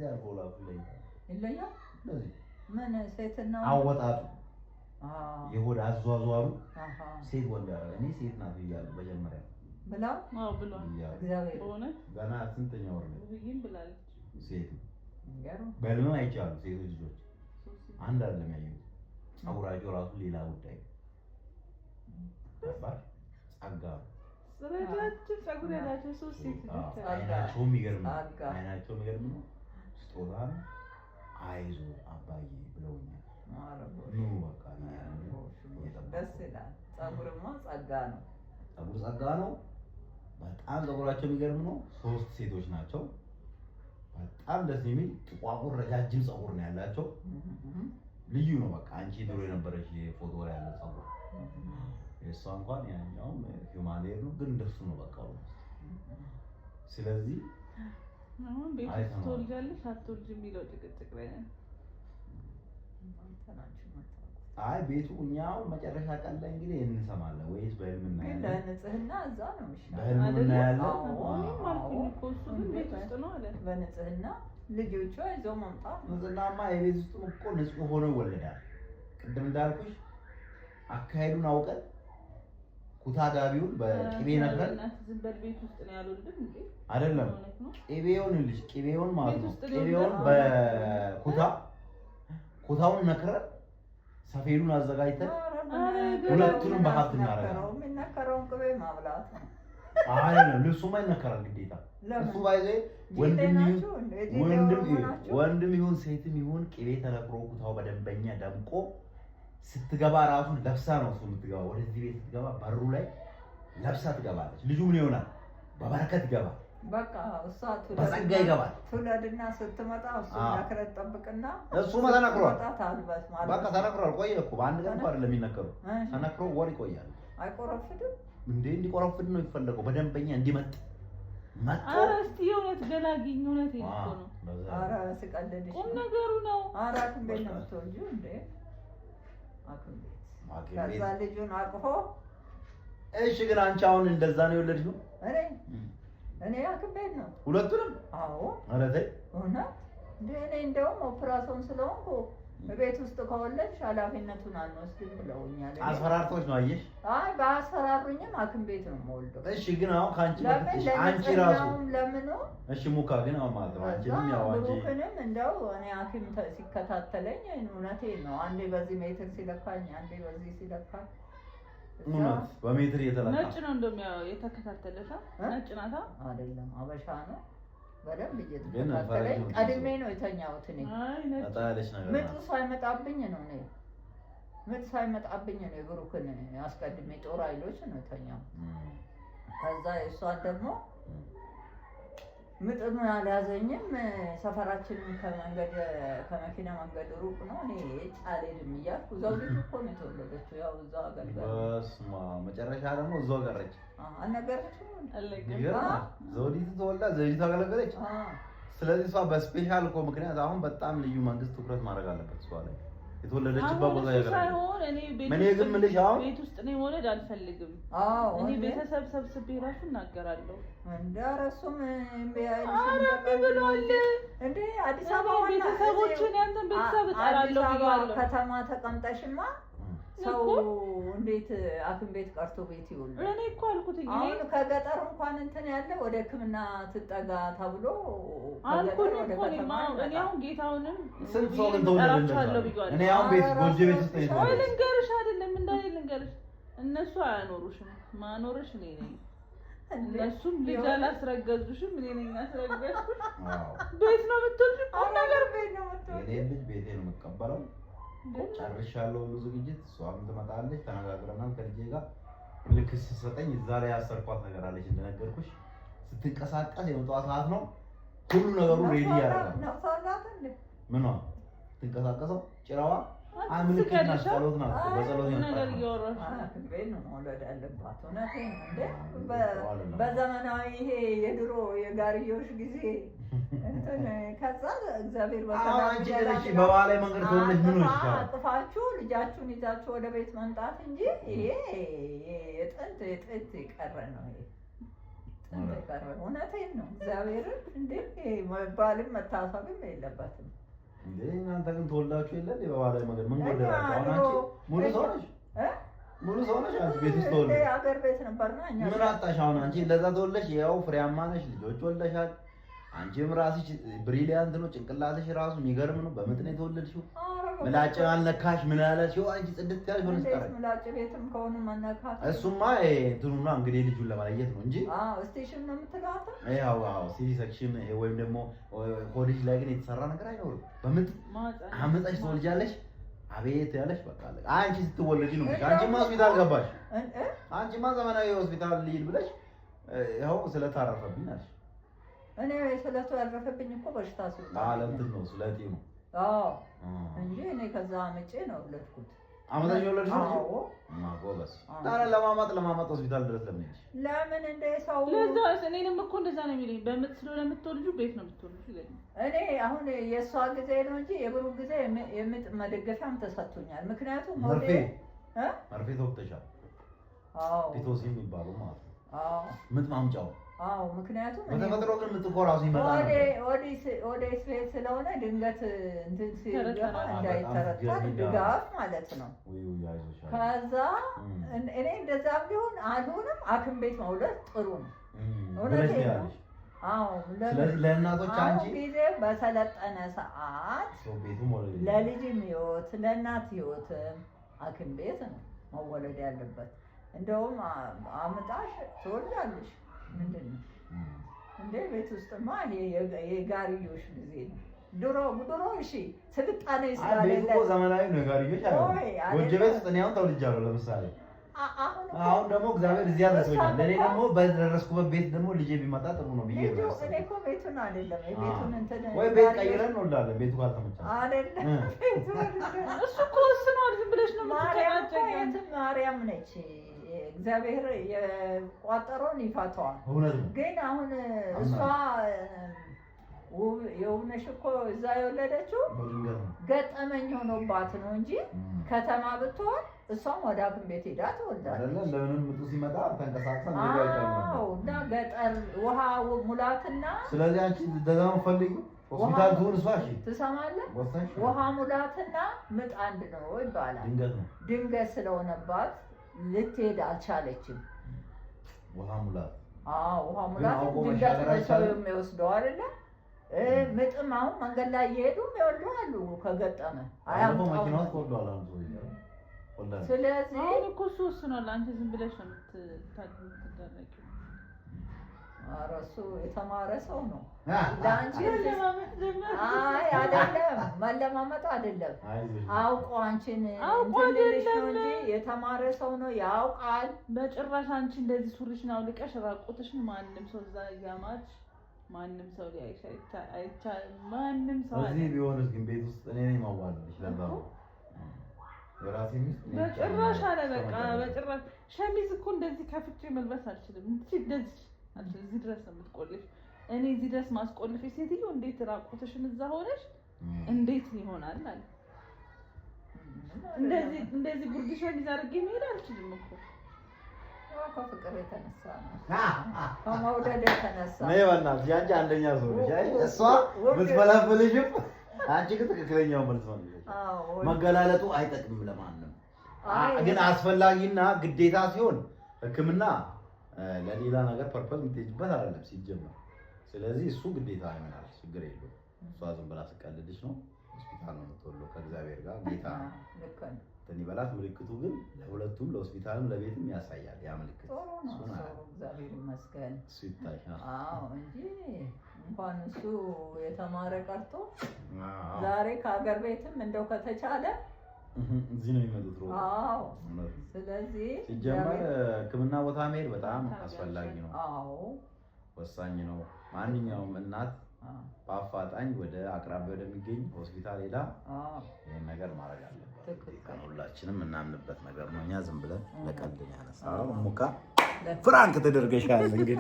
እንደዚህ አድርጎ ላፉ ይለያል። ይለያል። እንደዚህ ምን ሴትና አወጣጡ የሆድ አዟዟሩ ሴት ወንድ ያደርጋል። እኔ ሴት ናት ብያለሁ መጀመሪያ ብላ አዎ ብሏል። ብያለሁ። እግዚአብሔር በእውነት ገና ስንተኛ ወር ላይ ውብዬም ብላለች። ሴት ነው። የሚገርም በህልምም አይቻለሁ። ሴቶች ልጆች ሶስት አንድ አይደለም ያየሁት። ፀጉራቸው ራሱ ሌላ ጉዳይ ነው። ገባሽ? ጸጋ ነው። ረጃጅም ፀጉር ያላቸው ሶስት ሴት ልጆች አሉ። አይናቸው የሚገርም ነው። ጸጋ። አይናቸው የሚገርም ነው። ስጦታ ነው። አይዞ አባዬ ብለውኛል። ማረጎሽ ኑ በቃ እያሉ እየጠበቁ ደስ ይላል። ፀጉርማ ጸጋ ነው። ፀጉር ጸጋ ነው። በጣም ፀጉራቸው የሚገርም ነው። ሶስት ሴቶች ናቸው። በጣም ደስ የሚል ጥቋቁር ረጃጅም ፀጉር ነው ያላቸው። ልዩ ነው። በቃ አንቺ ድሮ የነበረች ፎቶ ላይ ያለው ፀጉር የእሷ እንኳን ያኛውም human hair ነው፣ ግን እንደሱ ነው በቃ almost። ስለዚህ አሁን ቤት ውስጥ አይተነዋል። ትወልጃለሽ አትወልጅም የሚለው ጭቅጭቅ ላይ ነን። እናንተ ናችሁ የምታውቁት። አይ ቤቱ እኛ አሁን መጨረሻ ቀን ላይ እንግዲህ እንሰማለን ወይስ በህልም ግን እናያለን? ለንጽህና እዛ ነው የሚሻለው። በህልም አይደለ? እናያለን። አዎ። እኔም አልኩኝ እኮ እሱ ግን ቤት ውስጥ ነው አለ። በንጽህና ልጆቿ ይዘው መምጣት ነው። ንጽህናማ የቤት ውስጥም እኮ ንጹህ ሆኖ ይወለዳል። ቅድም እንዳልኩሽ አካሄዱን አውቀን ኩታ ጋቢውን በቅቤ ነክረን እናትህ ዝም በል ቤት ውስጥ ነው ያልወልድም እንዴ? አይደለም እውነት ነው። ቅቤውን ልጅ ቅቤውን ማለት ቤት ነው። ውስጥ ሊሆን ቅቤውን ይችላል። በኩታ ኩታውን ነክረን ሰፌዱን አዘጋጅተን ኧረ ኧረ ምን ሁለቱንም በሀብት እናደርጋለን። የሚነከረውን ቅቤ ማብላት ነው። አይደለም ልብሱማ ይነከራል ግዴታ። ለምን? እሱ ባይዘ ጂቴ ወንድም ይሁን ናችሁ እንዴ? ጂቴ ወንድም ኦሮሞ ናችሁ? ወንድም ይሁን ሴትም ይሁን ቅቤ ተነክሮ ኩታው በደንበኛ ደምቆ ስትገባ ራሱ ለብሳ ነው እሱ የምትገባ። ወደዚህ ቤት ስትገባ በሩ ላይ ለብሳ ትገባለች። ልጁ ምን ይሆናል? በበረከት ይገባል፣ በቃ እሷ በጸጋ ይገባል። ትውለድና ስትመጣ እሱ አዎ። ነክረት ጠብቅና እሱማ ተነክሯል። ስትመጣ ታልበስ ማለት በቃ ተነክሯል። ቆየ እኮ በአንድ ቀን እኮ አይደለም የሚነከሩ፣ እሺ። ተነክሮ ወር ይቆያል። አይቆረፍድም። እንዴ እንዲቆረፍድ ነው የሚፈለገው፣ በደንበኛ እንዲመጥ መጥቶ ኧረ እስቲ የእውነት ገላግኝ፣ እውነቴን እኮ ነው። ኧረ ስቀልድሽ ቁም ነው። ነገሩ ነው። ኧረ ሐኪም ቤት ነው የምትወልጂው እንዴ? ሐኪም ቤት ሐኪም ከዛ ቤት። ልጁን አቅፎ እሺ፣ ግን አንቺ አሁን እንደዛ ነው የወለድሽው? እኔ እኔ ሐኪም ቤት ነው። ሁለቱንም? አዎ ኧረ ተይ። እውነት እንደ እኔ እንደውም ኦፕራሲዮን ስለሆንኩ ቤት ውስጥ ከወለድሽ ኃላፊነቱን አንወስድም ብለውኛል። እኔ አስፈራርቶች ነው አየሽ። አይ ባያስፈራሩኝም ሐኪም ቤት ነው የምወልደው። እሺ፣ ግን አሁን ከአንቺ ለምን በፊት እሺ፣ አንቺ ራሱ ለንጽህናውም ለምኑ እሺ፣ ሙካ ግን አሁን ማለት ነው አንቺንም ያው አንቺ ብሩክንም እንደው እኔ ሐኪም ሲከታተለኝ እውነቴን ነው። አንዴ በዚህ ሜትር ሲለካኝ፣ አንዴ በዚህ ሲለካኝ እዛ እውነት በሜትር እየተለካ ነጭ ነው እንደሚያው የተከታተለሻ እ? ነጭ ናታ። አይደለም አበሻ ነው። በደንብ ግን እየተከታተለኝ ፈረንጅ ነው ቀድሜ ነው የተኛሁት እኔ። አይ ነጭ ነጣ ያለች ነገር ምጡ ናት። ሳይመጣብኝ ነው እኔ ምጥ ሳይመጣብኝ ነው የብሩክን አስቀድሜ ጦር ኃይሎች ነው የተኛሁት። ከዛ የእሷን ደግሞ ምጥም አልያዘኝም። ሰፈራችንም ከመንገድ ከመኪና መንገድ ሩቅ ነው። እኔ አልሄድም እያልኩ ዘውዲቱ እኮ ነው የተወለደችው። ያው እዛው አገልጋይ በስመ አብ። መጨረሻ ደግሞ እዛው ቀረች። አልነገረችም እንዴ? አለቀ። ይገርማል። ዘውዲቱ ተወልዳ ዘውዲቱ አገለገለች። ስለዚህ እሷ በ special እኮ ምክንያት አሁን በጣም ልዩ መንግስት ትኩረት ማድረግ አለበት እሷ ላይ የተወለደችበት አሁን ቦታ እሱ ያገለገለች። ሳይሆን እኔ ቤት እኔ ውስጥ ግን የምልሽ አሁን ቤት ውስጥ እኔ መውለድ አልፈልግም። አዎ እኔ እንዴ? ቤተሰብ ሰብስቤ ራሱ እናገራለሁ። እንደ ኧረ እሱም እምቢ አይልሽም ኧረ እምቢ እንደቀልድ ነው ብሏል። እንጂ። እንዴ አዲስ አበባ እኔ ዋና ቤተሰቦችን ያንተን ቤተሰብ አዲስ እጠራለሁ አበባ ብያለሁ። ከተማ ተቀምጠሽማ ሰው እኮ እንዴት ሐኪም ቤት ቀርቶ ቤት ይውላል? እኔ እኮ አልኩት እኔ አሁን ከገጠር እንኳን እንትን ያለ ወደ ሕክምና ትጠጋ ተብሎ አልኩኝ ከገጠር ወደ እኮ እኔማ ከተማ እኔ ይመጣል። አሁን ጌታውንም ስንት ሰው ግን ተወለደ እንደዛ? እጠራቸዋለሁ ብዬዋለሁ። እኔ አሁን ቤት ጎጆ ቤት ውስጥ ነው ወይ የተወለድኩት። ልንገርሽ አይደለም እንዳለ ልንገርሽ፣ እነሱ አያኖሩሽም፣ ማኖርሽ እኔ ነኝ። እንዴ? እነሱም ልጅ የሆነ- አላስረገዙሽም፣ እኔ ነኝ ያስረገዝኩሽ። አዎ። ቤት ነው የምትወልጂው፣ ቁም ነገር ቤት ነው የምትወልጂው። የኔን ልጅ ቤቴ ነው የምቀበለው። ጨርሻለሁ ሁሉ ዝግጅት። እሷም ትመጣለች፣ ተነጋግረናል ከልጄ ጋር። ምልክት ስትሰጠኝ እዛ ላይ ያሰርኳት ነገር አለች እንደነገርኩሽ። ስትንቀሳቀስ የመጧ ሰዓት ነው ሁሉ ነገሩ ready ያደርጋል። ነፍስ አላት እንዴ? ምኗ ትንቀሳቀሰው ጭራዋ ምልክት ናት፣ ጸሎት ናት። በጸሎት ቁም ነገር የመጣች ናት። እያወራሽ ነው። ሐኪም ቤት ነው መውለድ ያለባት። እውነቴን ነው እንዴ። በዘመናዊ ይሄ የድሮ የጋርዮሽ ጊዜ እንትን ከዛ እግዚአብሔር አሁን በሰላም አንቺ ግን እሺ ይገላግላል። በባህላዊ መንገድ ተወለድሽ ምን ሆነሽ ይሻላል? አቅፋችሁ ልጃችሁን ይዛችሁ ወደ ቤት መምጣት እንጂ ይሄ የጥንት የጥንት የቀረ ነው። ይሄ ስንት የቀረ። እውነቴን ነው። እግዚአብሔርን እንዴ መባልም መታሰብም የለበትም። እንዴ እናንተ ግን ተወልዳችሁ የለ እንዴ? በባህላዊ መንገድ ምን ጎደላችሁ? አሁን አንቺ ሙሉ ሰው ነሽ፣ ሙሉ ሰው ነሽ። አንቺ ቤት ውስጥ ተወልደሽ አገር ቤት ነበርና እኛ ምን አጣሽ? አሁን አንቺ ለዛ ተወልደሽ ያው ፍሬያማ ነሽ፣ ልጆች ወልደሻል። አንቺም ራስሽ brilliant ነው፣ ጭንቅላትሽ ራሱ የሚገርም ነው። በምጥ ነው የተወለድሽው። ምላጭ አልነካሽ ምን ያለሽ አንቺ ጽድት ያለሽ ሆነሽ ቀረሽ። ምላጭ ቤትም ከሆነ መነካት እሱማ እንትኑና እንግዲህ ልጁን ለመለየት ነው እንጂ አዎ፣ station ነው የምትለው አንተ። ያው አዎ፣ C section ወይም ደግሞ ሆድሽ ላይ ግን የተሰራ ነገር አይኖርም። በምጥ አመጣሽ ትወልጃለሽ። አቤት ያለሽ በቃ አለቀ። አንቺ ስትወለጂ ነው። አንቺማ ሆስፒታል ገባሽ። አንቺማ ዘመናዊ ሆስፒታል ልሂድ ብለሽ ያው ስለታረፈብኝ አለሽ። እኔ ስለቱ ያረፈብኝ እኮ በሽታ ሲወጣ ለእንትን ነው ስለጤ ነው። አዎ እንጂ እኔ ከዛ አምጬ ነው የወለድኩት። አመጣሽ የወለድሽው? አዎ። ጎበዝ። ታዲያ ለማማጥ ለማማጥ ሆስፒታል ድረስ ለምን ሄድሽ? ለምን እንደ ሰው ለዛ እኔንም እኮ እንደዛ ነው የሚለኝ። በምጥ ስለሆነ የምትወልጂው ቤት ነው የምትወልጂው ይለኛል። እኔ አሁን የእሷ ጊዜ ነው እንጂ የብሩ ጊዜ የምጥ መደገፊያም ተሰጥቶኛል። ምክንያቱም መርፌ መርፌ ተወግተሻል። አዎ፣ Pitocin የሚባለው ማለት ነው። አዎ፣ ምጥ ማምጫው። አዎ፣ ምክንያቱም በተፈጥሮ ግን ምጥ እኮ ራሱ ይመጣል። ወደ ስቤት ስለሆነ ድንገት እንትን ሲገፋ እንዳይተረተር ድጋፍ ማለት ነው። ከዛ እኔ እንደዛም ቢሆን አልሆንም ሐኪም ቤት መውለድ ጥሩ ነው። እውነቴን ነው። አዎ፣ ስለዚህ ለእናቶች አንቺ ጊዜ በሰለጠነ ሰዓት ለልጅም ሕይወት ለእናት ሕይወትም ሐኪም ቤት ነው መወለድ ያለበት። እንደውም አምጣሽ ትወልዳለሽ። ምንድን ነው እንዴ ቤት ውስጥማ ይሄ የጋርዮሽ ጊዜ ነው። ድሮ ድሮ እሺ ስልጣኔ ስላለ ቤቱ እኮ ዘመናዊ ነው። የጋርዮሽ አይደለም። ጎጆ ቤት ውስጥ እኔ አሁን ተወልጃለሁ ለምሳሌ። አሁን ደግሞ እግዚአብሔር እዚህ አድርሶኛል። ለእኔ ደግሞ በደረስኩበት ቤት ደግሞ ልጄ ቢመጣ ጥሩ ነው ብዬ ነው። እኔ እኮ ቤቱን አይደለም የቤቱን እንትን ወይ ቤት ቀይረን እንወልዳለን። ቤቱ ካልተመቸን አይደለም ቤቱ እሱ እኮ ወስኗል። ዝም ብለሽ ነው የምትጨቃጨቂው። ማርያም ነች። እግዚአብሔር የቋጠረውን ይፈታዋል። ግን አሁን እሷ የውብነሽ እኮ እዛ የወለደችው ገጠመኝ ሆኖባት ነው እንጂ ከተማ ብትሆን እሷም ወደ ሐኪም ቤት ሄዳ ትወልዳለች። ለምንም ምጡ ሲመጣ ተንቀሳቅሳ እና ገጠር ውሃ ሙላትና ስለዚህ አንቺ እንደዛ ነው የምትፈልጊው ሆስፒታል ትሁን እሷ። እሺ ትሰማለህ? ውሃ ሙላትና ምጥ አንድ ነው ይባላል። ድንገት ነው ድንገት ስለሆነባት ልትሄድ አልቻለችም። ውሃ ሙላት። አዎ ውሃ ሙላት ድንገት ነው ሰው የሚወስደው አይደለ? ምጥም አሁን መንገድ ላይ እየሄዱ የሚወልዱ አሉ ከገጠመ። ስለዚህ አሁን እኮ እሱ ወስኗል። አንቺ ዝም ብለሽ ነው የምትደረቂው። ኧረ እሱ የተማረ ሰው ነው። ለአንቺ አይ አይደለም መለማመጥ አይደለም፣ አውቆ አንቺን እንትን ልልሽ ነው እንጂ የተማረ ሰው ነው ያውቃል። በጭራሽ አንቺ እንደዚህ ሱሪሽን አውልቀሽ ራቁትሽን ማንም ሰው እዛ እያማች ማንም ሰው ሊያይሽ አይቻልም። ማንም ሰው እዚህ ቢሆንስ ግን ቤት ውስጥ እኔ ነኝ የማዋልልሽ። ለዛ ነው የራሴ ሚስት በጭራሽ አለ። በቃ በጭራሽ ሸሚዝ እኮ እንደዚህ ከፍቼ መልበስ አልችልም። እንደዚህ እዚህ ድረስ ነው የምትቆልፍ። እኔ እዚህ ድረስ ማስቆልፍ ሴትዮ እንዴት ራቁትሽን እዛ ሆነሽ እንዴት ይሆናል አለ። እንደዚህ እንደዚህ ጉርድ ሸሚዝ አድርጌ መሄድ አልችልም እኮ። ከፍቅር የተነሳ ነው፣ ከመውደድ የተነሳ ነይ በእናትሽ። አንቺ አንደኛ ሰው ነሽ። አይ እሷ ብትፈላፍልሽም አንቺ ግን ትክክለኛው መልስ ነው። መገላለጡ አይጠቅምም ለማንም፣ ግን አስፈላጊና ግዴታ ሲሆን ሕክምና ለሌላ ነገር purpose የምትሄጂበት አይደለም ሲጀመር። ስለዚህ እሱ ግዴታ ይሆናል፣ ችግር የለውም። እሷ ዝም ብላ ስቀልድሽ ነው። ሆስፒታል ነው የምትወልደው ከእግዚአብሔር ጋር ጌታ እንትን ይበላት። ምልክቱ ግን ለሁለቱም ለሆስፒታልም ለቤትም ያሳያል። ያ ምልክት ጥሩ ነው። እግዚአብሔር ይመስገን እሱ ይታያል። አዎ እንጂ እንኳን እሱ የተማረ ቀርቶ ዛሬ ከሀገር ቤትም እንደው ከተቻለ እዚህ ነው የሚመጡት። አዎ። ስለዚህ ሲጀመር ሕክምና ቦታ መሄድ በጣም አስፈላጊ ነው። አዎ ወሳኝ ነው። ማንኛውም እናት በአፋጣኝ ወደ አቅራቢያ ወደሚገኝ ሆስፒታል ሄዳ ይህን ነገር ማድረግ አለባት። ሁላችንም እናምንበት ነገር ነው። እኛ ዝም ብለን ለቀልድ ነው ያነሳነው። ሙካ ፍራንክ ተደርገሻል እንግዲህ።